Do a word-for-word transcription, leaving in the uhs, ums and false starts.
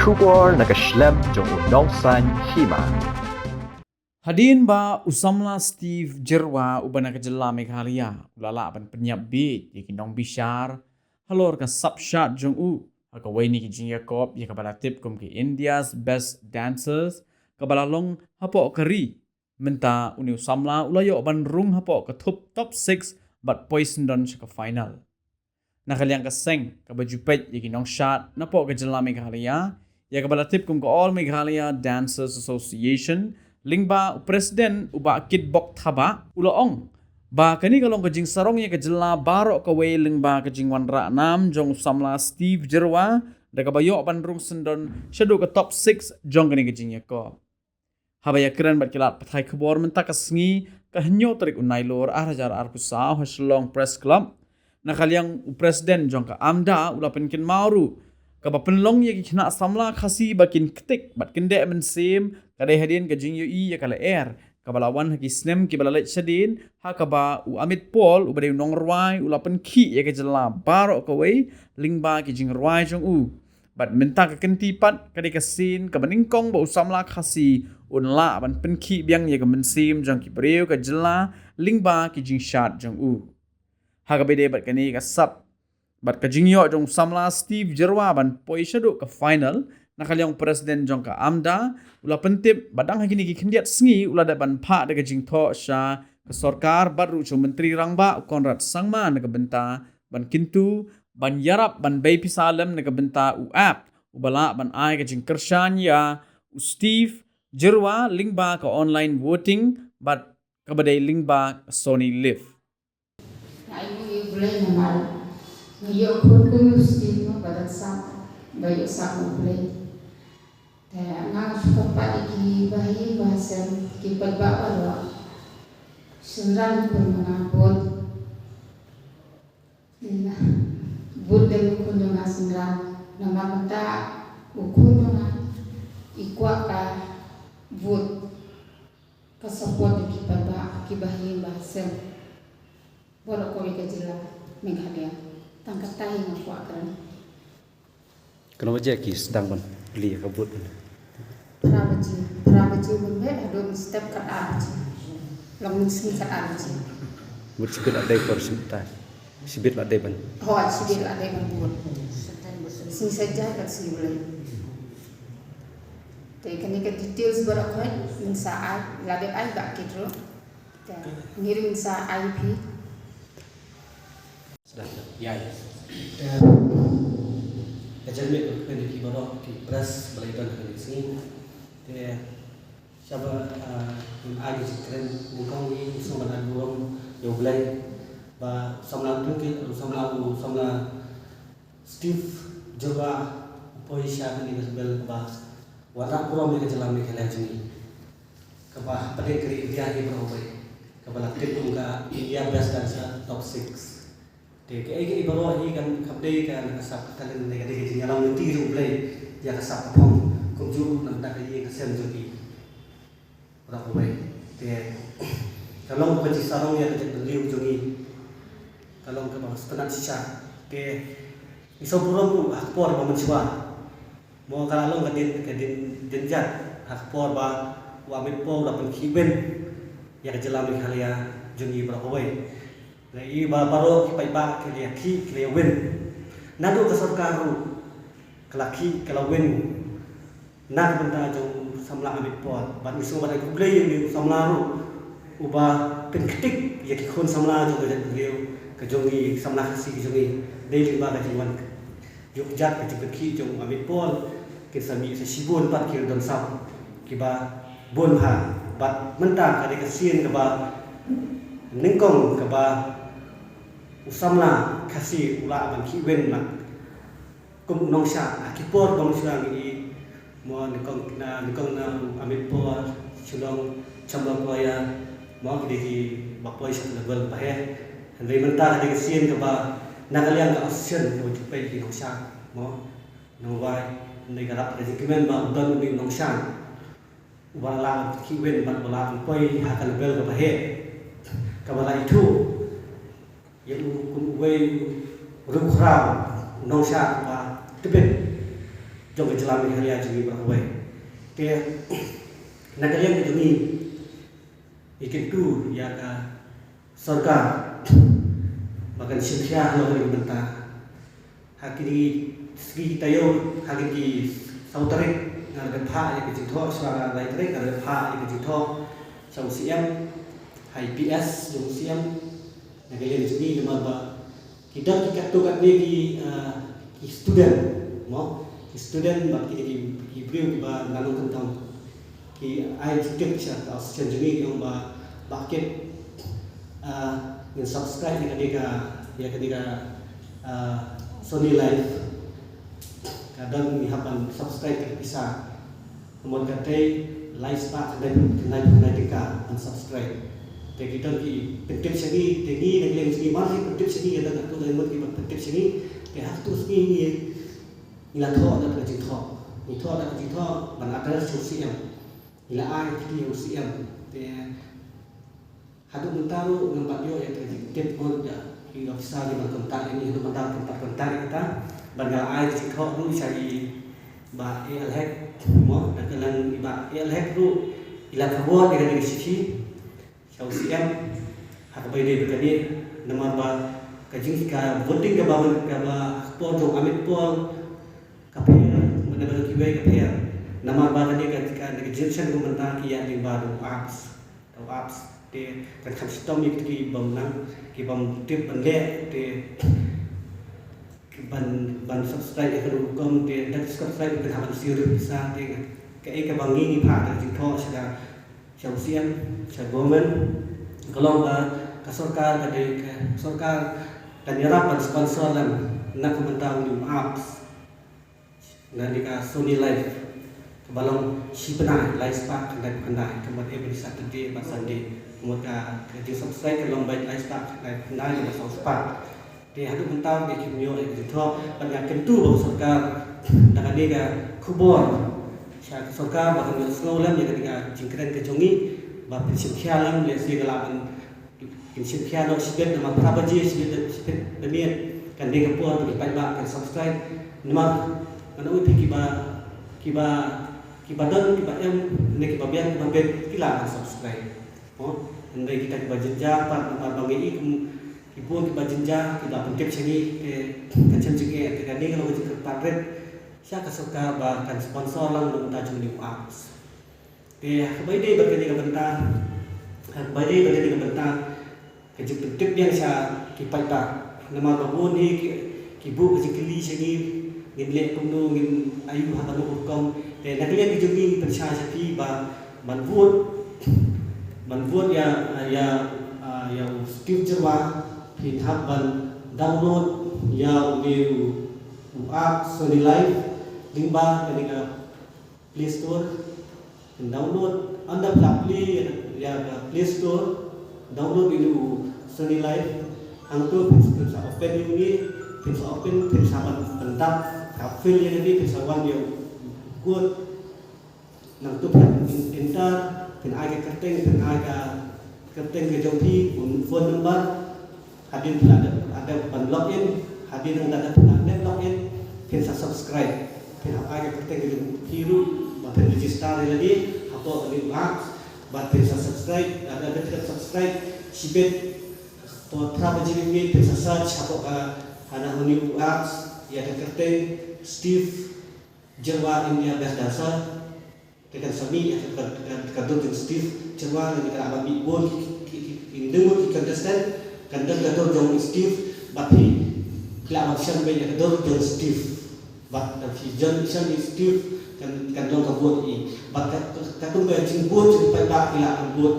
Khubor na ka shlem jong u Nongsaiñ Hima. Hadien ba u samla Steve Jyrwa uba na ka jylla Meghalaya u la lah ban pynïap bieit ïa ki nongbishar halor ka sap shad jong u ha kawei na ki jingïakop ïa kaba la tip kum ki India's Best Dancers kaba la long hapoh ka ri. Mynta une u samla u la ïoh ban rung hapoh ka top six bad poi syndon sha ka final. Na ka liang ka seng kaba ju peit ïa ki nongshad napoh ka jylla Meghalaya, ïa kaba la tip kum ka All Meghalaya Dancers Association, lyngba u president u Bah Kitbok Thabah u la ong ba kane ka long ka jingsarong ïa ka jylla baroh kawei lyngba ka jingwanrah nam jong u samla Steve Jyrwa da kaba ïoh ban rung syndon shaduh ka top six jong kane ka jingïakop. Haba ïakren bad ki lad pathai khubor mynta ka sngi ka hynñiew tarik u Nailur ar hajar arphew saw ha Shillong Press Club, na ka liang u president jong ka AMDA u la pynkynmaw ruh kaba pynlong ïa ki khynnah samla Khasi ba kin ktik bad kyndeh mynsiem ka dei hadien ka jingïohi ïa ka lyer kaba la wan ha ki snem kiba la leit shadien, ha kaba u Amit Paul uba dei u nongrwai u la pynkhih ïa ka jylla baroh kawei lyngba ki jingrwai jong u. Bad mynta ka kynti pat ka dei ka sien kaba nyngkong ba u samla Khasi un lah ban pynkhih biang ïa ka mynsiem jong ki briew ka jylla lyngba ki jingshad jong u. Ha kaba ïadei bad kane ka sap bad ka jingïoh jong u samla Steve Jyrwa ban poi shaduh ka final, na ka liang u president jong ka AMDA u la pyntip ba dang ha kine ki khyndiat sngi u la dep ban phah da ka jingthoh sha ka sorkar bad ruh sha u Myntri Rangbah u Conrad Sangma na ka bynta ban kyntu ban ïarap ban bei pisa lem na ka bynta u app uba lah ban ai ka jingkyrshan ïa u Steve Jyrwa lyngba ka online voting bad kaba dei lyngba ka Sony Live. Nga ai nguh ïa U Blei namar nga ïoh khun kum u Steve mo ba dang sah, ba ïoh sah U Blei. Te nga nga shu kyrpad ïa ki bahaïing bahasem, ki paidbah baroh. Shynrang khun jong nga bun. Bun de u khun jong nga shynrang. Namar mynta u khun jong nga i kwah ka vote, ka support ïa ki paidbah, ki bahaïing bahasem baroh kawei ka jylla Meghalaya. Tang katta hi nga kwah kren. Kano baje ki sdang ban plie ka vote? Phra baje, phra baje mynmiet haduh mynstep khatar baje. Long mynsngi khatar baje. Vote shibit la dei por shibit ta. Shibit la dei ban. Ho, shibit la dei ban vote. Sngi Saitjaiñ bad Sngi Blei. Te kane ka details baroh khoit ngin sa ai, la dep ai Bah Kit ruh. Te ngi ruh ngin sa ai phi. Sdang. Ïa, ïa. Te ka janmiet ka kmen ki baroh ki press ba la ïadon ha kane ka sngi. Te shaba, ah, ai ka jingkren nyngkong ngi sngewbha ban ai burom ïa U Blei ba u samla Tungkit, u samla, u samla Steve Jyrwa u poi sha kane ka level kaba wanrah burom ïa ka jylla Meghalaya jong ngi. Kaba hapdeng ka ri India hi baroh kawei, kaba la tip kum ka India Best Dancer Top six. Te kaei kaei baroh hi kan, kam dei ka na ka sap ka talent, ka dei ka jingïalam lynti jong U Blei ïa ka sap ka phong kumjuh na ka bynta ka ïing ka sem jong ki. Baroh kawei. Te ka long ka jingsarong ïa ka jaitbynriew jong ngi. Ka long kaba sngewtynnat shisha. Te ngi sngewburom ruh ha ka por ba mynshuwa. Mo, ka la long ka dien, ka dien, dien jait ha ka por ba u Amit Paul u la pynkhih win ïa ka jylla Meghalaya jong ngi baroh kawei. Nga i ba baroh ki paidbah ki la ïa khih, ki la ïa win. Naduh ka sorkar ruh ka la khih, ka la win. Na ka bynta jong u samla Amit Paul, bad ngi sngewbha ban ai khublei ïa u samla ruh uba pynktik ïa ki khun samla jong ka jaitbynriew ka jong ngi, samla Khasi ka jong ngi. Dei lyngba ka jingwan ïoh kjat ka jingpynkhih jong u Amit Paul, kin sa mih sa shibun pat ki rdongsap kiba bun bha. Bad mynta ka dei ka sien kaba nyngkong kaba u samla Khasi u lah ban khih win mak kum u nongshad ha ki por ba mynshuwa ngi i. Mo, nyngkong na, nyngkong na u Amit Paul, Shillong Chamber Choir, mo, ki dei kiba poi sha ka level ba heh. Hynrei mynta ka dei ka sien kaba na ka liang ka association kaba ju peit ki nongshad, mo, nongwai, hynrei ka rap ka jingkmen ba u don une u nongshad uba la lah ban khih win bad ba la lah ban poi ha ka level kaba heh, kaba la ithuh ïa u kum uwei u riewkhraw, u nongshad uba tbit. jong ka jylla Meghalaya jong ngi baroh kawei. Te na ka liang ka jong ngi, ngi kyntu ïa ka sorkar ba kan shim khia halor kane ka bynta. Ha kine ki sngi ki taïew, ha kine ki saw tarik nga la dep phah ïa ka jingthoh, shuwa ka lai tarik nga la dep phah ïa ka jingthoh sha u C M, ha i P S jong u C M. Na ka liang jong ngi namar ba ki don ki katto katne ki, ah, ki student, mo, ki student bad kine ki, ki briew kiba nang kyntang, ki ai jingtip sha ka association jong ngi, ki ong ba, Bah Kit, ah, ngin subscribe ïa kane ka, ïa kane ka, ah, Sony Live. Ka don, ngi hap ban subscribe ka pisa. Ka mut ka tei lai spah khyndai, khyndai, khyndai tyngka ban subscribe. Te ki don ki pyntip sha ngi, te ngi na ka liang jong ngi mar ki pyntip sha ngi, ïa don katto katne ngut kiba pyntip sha ngi. Te ha katto sngi ngi, ngi la thoh da ka jingthoh. Ngi thoh da ka jingthoh ban address sha u C M. Ngi la ai kti ïa u C M. Te haduh mynta ruh ngam pat ïoh ïa ka jingtip, bun ïa ki officer kiba contact ïa ngi, haduh mynta kim pat contact ïa kita. Bad nga la ai ka jingthoh ruh sha i Bah A L Hek, mo, da ka liang i Bah A L Hek ruh i la forward ïa kane ka shithi sha u C M. Ha kaba ïadei bad kane, namar ba ka jing, ka voting kaba, kaba ha ka por jong u Amit Paul ka pher, bad na ka bynta kiwei ka pher. Namar ba kane ka, ka, ka jingïaseng ka mynta ki ïa lyngba da u apps. Da u apps. Te kan kham shitom ïa kito ki bym nang, ki bym tip ban leh, te ban, ban subscribe ïa ka rukom, te da subscribe kan hap ban siew ruh pisa, te kaei kaba ngi ngi phah da ka jingthoh sha ka, sha u C M, sha government, ka long ba ka sorkar ka dei, ka sorkar kan ïarap ban sponsor lem na ka bynta une u apps. Na kane ka Sony Live kaba long shi bnai, lai spah khyndai phew khyndai, ka mut every Saturday bad Sunday. Ka mut ka, ka jingsubscribe ka long beit lai spah khyndai phew khyndai lane saw spah. Te haduh mynta ruh kim ïoh ïa ka jingthoh, bad nga kyntu ba ka sorkar, da kane ka khubor sha ka sorkar ba kan ïohsngew lem ïa kane ka jingkren ka jong ngi, ba phin shim khia lem, lehse ka lah ban Kin shim khia noh shibit namar phra baje shibit, shibit da miet. Kan dei ka por ba ki paidbah kin subscribe. Namar ngan ong ïa phi kiba, kiba, kiba don, kiba em, ne kiba biang, kiba bit, ki lah ban subscribe. Mo, hynrei kita kiba jynjar pat namar ba ngi i kum ki bun kiba jynjar, kiba pyntip sha ngi, te kan shem jingeh, te kane ka long ka jingkyrpad rit sha ka sorkar ba kan sponsor lang na ka bynta jong une u apps. Te ha kaba ïadei bad kane ka bynta, ha kaba ïadei bad kane ka bynta, ka jingpyntip biang sha ki paidbah. Namar ba bun hi ki, ki buh ka jingkylli sha ngi, ngin leh kumno, ngin aiu ha kano ka rukom. Te na ka liang ka jong ngi ngi pynshai sha phi ba ban vote, ban vote ïa, ïa, ïa u Steve Jyrwa, phin hap ban download ïa une u, u app Sony Live lyngba kane ka Play Store. Phin download, ynda phi la plie ïa ka Play Store, download ïa u Sony Live. Hangto phin, phin sa open ïa u, phin sa open, phin sa ban pyndap ka file ïa u, phin sa wan ïa u code. Nangto phin enter, phin ai ka kyrteng, phin ai ka kyrteng ka jong phi, phone number. Hadien phi la dep, la dep ban log in, hadien nang da dep, la dep log in, phin sa subscribe. Phin hap ai ka kyrteng ka jong phi ruh, ba phin register ïa lade hapoh kane u app, bad phin sa subscribe, lada phi dep subscribe shibit, por phra baje miet phin sa search hapoh ka, ha une u app ïa ka kyrteng Steve Jyrwa India Best Dancer. Te kan sa mih ïa ka, ka, ka, ka dur jong Steve Jyrwa, ne ka lah ban mih bun ki, ki, ki, ki, ki, ki contestant, kan don ka dur jong Steve, bad phi lah ban shem beit ïa ka dur jong Steve. Bad lada phi shem, shem ïa Steve, kan, kan long ka vote ïa i. Bad ka, ka, katkum ka jingvote jong ki paidbah ki lah ban vote